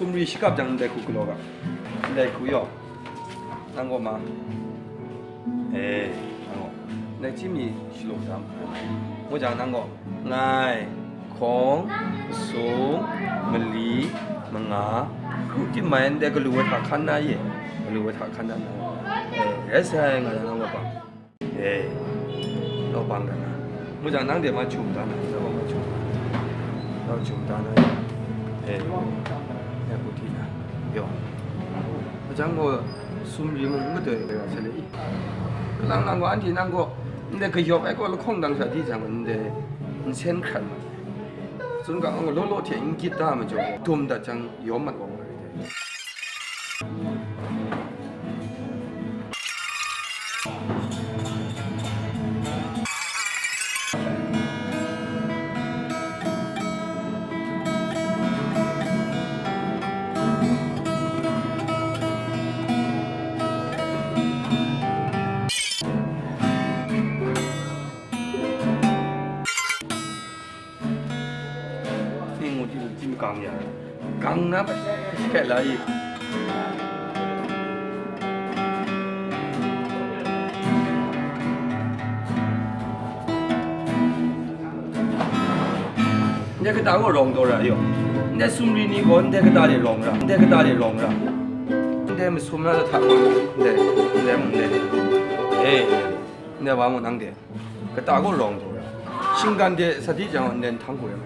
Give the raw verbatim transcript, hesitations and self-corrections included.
Sumri shakap jang ndai hku galaw ga. Ndai hku yaw. Nang gaw ma. Eh, nang gaw. Ndai chyi mi shalaw da ma. Ngu jang nang gaw. Ngai, hkawng, sung, mali, manga, hku tim mai ndai galu ai hta hkan na ye. Galu ai hta hkan na nang gaw. Eh, rai sai nga jang nang gaw pang. Eh, nang bang da na. Ngu jang nang de ma chum da na, nang ma chum. Nang chum da na. Eh, ya ku ti na. Yo. Ngu jang gaw sumri mung ngut doi ga sa le i. Kalang lang gaw anhte nang gaw, ndai kayawp ai gaw lahkawng dang sha di jang, ndai nsen hkrat ma. Tsun ga, ang law law hte n gyit da ma jaw, dum dat jang, yawm mat wa wa rai dai. Ning ngu ti lu tim gang ya. Gang na ba hkrai la i. Ndai kata gaw rawng taw ra yaw. Ndai sumri ni gaw ndai kata de rawng ra, ndai kata de rawng ra. Ndai masum na hta gaw, ndai, ndai mung ndai. Eh, ndai wa mung nang de. Kata gaw rawng taw ra. Shinggan de sa di jang ndai htang hku rai.